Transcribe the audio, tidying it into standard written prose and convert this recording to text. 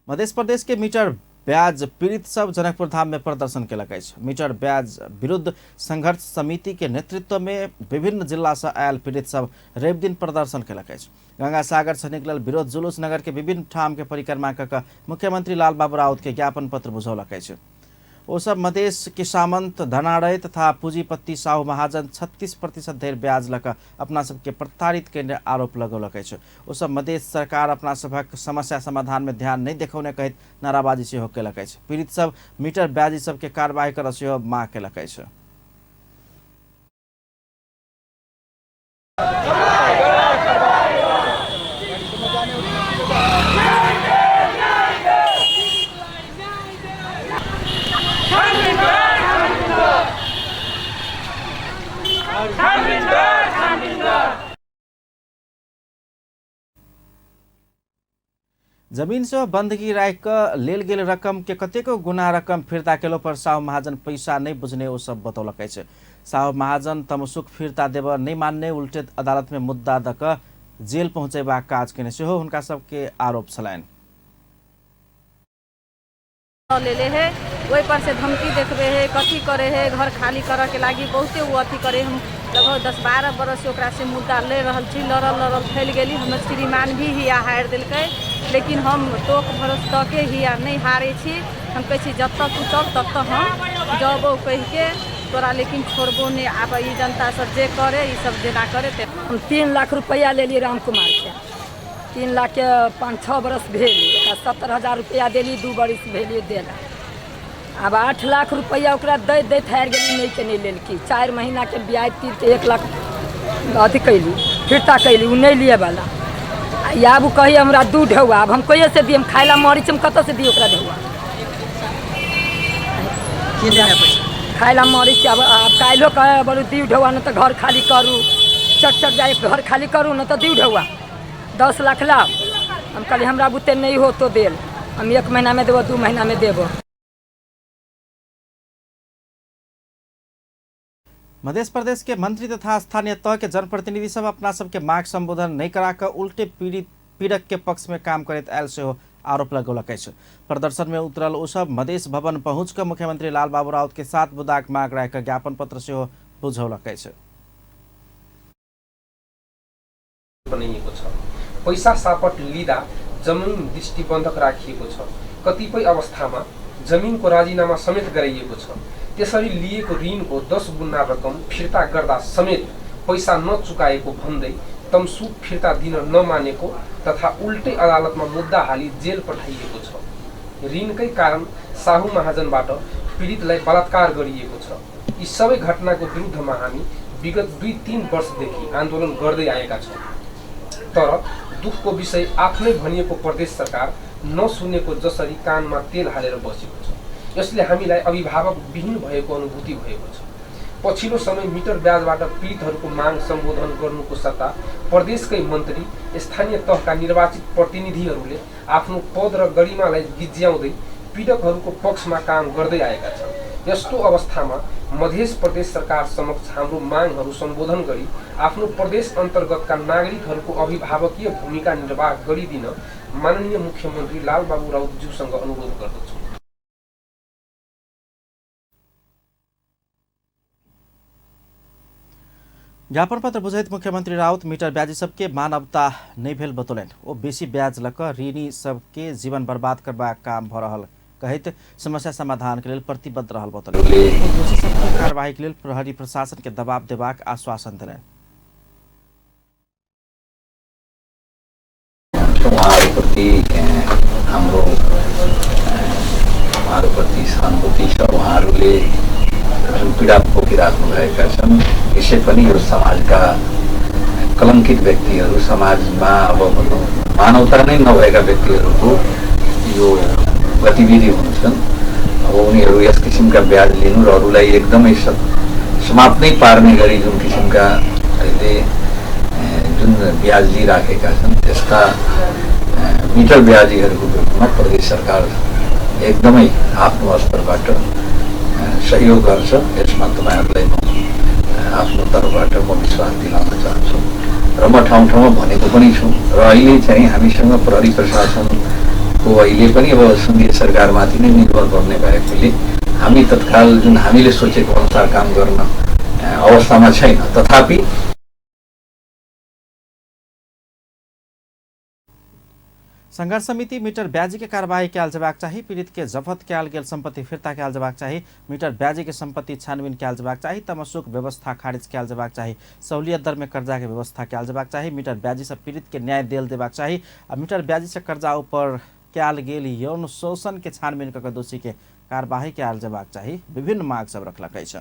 मध्य प्रदेश के मीटर ब्याज पीड़ित सब जनकपुर धाम में प्रदर्शन केलक अछि। मीटर ब्याज विरुद्ध संघर्ष समिति के नेतृत्व में विभिन्न जिला से आयल पीड़ित सब रवि दिन प्रदर्शन केलक अछि। गंगा सागर से निकलल विरोध जुलूस नगर के विभिन्न ठाम के परिक्रमा क मुख्यमंत्री लालबाबू राउत के ज्ञापन पत्र बुझौलक अछि। ओ सब मधेश के सामंत धनाड़य तथा पूंजीपति साहु महाजन 36% धरि ब्याज लऽ कऽ अपना सबके प्रताड़ित कयने आरोप लगौलक अछि। ओ सब मधेश सरकार अपना सभक समस्या समाधान में ध्यान नहि देखौने कहैत नाराबाजी सेहो केलक अछि। पीड़ित सब मीटर ब्याजी सबके कार्रवाई करऽ सेहो मांग केलक अछि। जमीन से बंदगी राखि कऽ लेल गेल रकम के कतेको गुना रकम फिर्ता केलो पर साहु महाजन पैसा नहीं बुझने ओ सब बतौलक अछि। साहु महाजन तमसुक फिर्ता देबऽ नहीं मानने उल्टे अदालत में मुद्दा दऽ कऽ जेल पहुँचेबाक काज केने सेहो हुनका सबके आरोप छलनि। लेले है ओहि पर से धमकी देखबे है, कथी करे है, घर खाली करऽ के लागी बहुते वो अथी करे। हम लगभग 10-12 बरस से ओकरा से मुद्दा ले रहल छी, लड़ल लड़ल फैल गेली। हमर श्रीमान भी हिया हारि देलकै, लेकिन हम टोक भरोस दऽ के हिया नहि हारै छी। हम कहै छी जतऽ तू चल ततऽ हम जबौ कहिके तोरा, लेकिन छोड़बो नहि। आब ई जनता सब जे करे, ई सब जेना करे। हम 3 लाख रुपैआ लेलियै राम कुमार के, 3 लाख के 5-6 बरस भेल। 70,000 रुपैआ देली, 2 बरिस भेलियै देला। आब 8 लाख रुपैआ ओकरा दैत दैत हारि गेली, नहि के नहि लेलकी। 4 महीना के ब्याज तीर के 1 लाख अथी कैली, फिरता कैली, ओ नहि लिएवला। आब ओ कही हमरा 2 ढौआ, आब हम कहिए से दिए? हम खाय ला मरै छी, हम कतऽ से दिए ओकरा ढौआ? खाय ला मरै छी। आब काल्हिओ कहे बोलू दिउ ढौआ, नहि तऽ घर खाली करू, चट चट जाय घर खाली करू, नहि तऽ दिउ ढौआ, 10 लाख लाओ। हम कहली हमरा बुते नहीं हो तो देल, हम 1 महीना में देबो, 2 महीना में देबो। मध्य प्रदेश के मंत्री तथा स्थानीय तह के जनप्रतिनिधि सब अपना सबके मांग संबोधन नहीं करा कऽ उल्टे पीड़ित पीड़क के पक्ष में काम करैत आयल सेहो आरोप लगौलक अछि। प्रदर्शन में उतरल ओ सब मधेश भवन पहुँच कऽ मुख्यमंत्री लालबाबू राउत के 7 बुदाक मांग राखि कऽ ज्ञापन पत्र सेहो बुझौलक अछि। बनाइएको छ। पैसा सापट लिँदा जमिन दृष्टिबन्धक राखिएको छ। कतिपय अवस्थामा जमिनको राजीनामा समेत गराइएको छ। त्यसरी लिएको ऋणको 10 गुणा रकम फिर्ता गर्दा समेत पैसा नचुकाएको भन्दै तमसुक फिर्ता दिन नमानेको तथा उल्टै अदालतमा मुद्दा हाली जेल पठाइएको छ। ऋणकै कारण साहु महाजनबाट पीडितलाई बलात्कार गरिएको छ। यी सबै घटनाको विरुद्धमा हामी विगत 2-3 वर्षदेखि आन्दोलन गर्दै आएका छौँ। तर दुःखको विषय आफ्नै भनिएको प्रदेश सरकार नसुनेको जसरी कानमा तेल हालेर बसेको छ। यसले हामीलाई अभिभावक विहीन भएको अनुभूति भएको छ। पछिल्लो समय मिटर ब्याजबाट पीडितहरूको माग सम्बोधन गर्नुको सट्टा प्रदेशकै मन्त्री, स्थानीय तहका निर्वाचित प्रतिनिधिहरूले आफ्नो पद र गरिमालाई गिज्याउँदै पीडकहरूको पक्षमा काम गर्दै आएका छन्। यस्तो अवस्थामा मध्य प्रदेश सरकार समक्ष हाम्रो मागहरू सम्बोधन गरी आफ्नो प्रदेश अन्तर्गतका नागरिकहरूको अभिभावकीय भूमिका निर्वाह गरिदिन माननीय मुख्यमन्त्री लालबाबु राउतज्यूसँग अनुरोध गर्दछु। ज्ञापन पत्र बुझैत मुख्यमंत्री राउत मीटर ब्याजी सबके मानवता नहीं भेल बतौलनि। ओ बेसी ब्याज लऽ कऽ ऋणी सबके जीवन बर्बाद करबाक काम भऽ रहल कहैत समस्या समाधान के लेल प्रतिबद्ध रहल बतौलनि। ओ दोषी सबके कार्रवाई के लेल प्रहरी प्रशासन के दबाव देबाक आश्वासन देलनि। उहाँहरूप्रति हाम्रो उहाँहरूप्रति सहानुभूति छ। उहाँहरूले जुन पीडा बोकिराख्नुभएका छन्, यसै पनि यो समाजका कलङ्कित व्यक्तिहरू, समाजमा अब भनौँ मानवता नै नभएका व्यक्तिहरूको यो गतिविधि हुन्छन्। अब उनीहरू यस किसिमका ब्याज लिनु र अरूलाई एकदमै समाप्त नै पार्ने गरी जुन किसिमका अहिले जुन ब्याज लिइराखेका छन्, त्यस्ता मिटर ब्याजीहरूको विरुद्धमा प्रदेश सरकार एकदमै आफ्नो स्तरबाट सहयोग गर्छ। यसमा तपाईँहरूलाई म आफ्नो तर्फबाट म विश्वास दिलाउन चाहन्छु र म ठाउँ ठाउँमा भनेको पनि छु। र अहिले चाहिँ हामीसँग प्रहरी प्रशासनको सरकारको अहिले पनि अब सङ्घीय सरकारमाथि नै निर्भर पर्ने भएकोले हामी तत्काल जुन हामीले सोचेको अनुसार काम गर्न अवस्थामा छैन। तथापि संघर्ष समिति मीटर ब्याजी के कार्यवाही कयल जबाक चाही। पीड़ित के जफत कयल गेल संपत्ति फिर्ता कयल जबाक चाही। मीटर ब्याजी के संपत्ति छानबीन कयल जबाक चाही। तमसुक व्यवस्था खारिज कयल जबाक चाही। सहूलियत दर में कर्जा के व्यवस्था कयल जबाक चाही। मीटर ब्याजी से पीड़ित के न्याय देल देबाक चाही आ मीटर ब्याजी से कर्जा ऊपर कयल गेल यौन शोषण के छानबीन कऽ दोषी के कार्यवाही कयल जबाक चाही। विभिन्न माग सब रखलक अछि।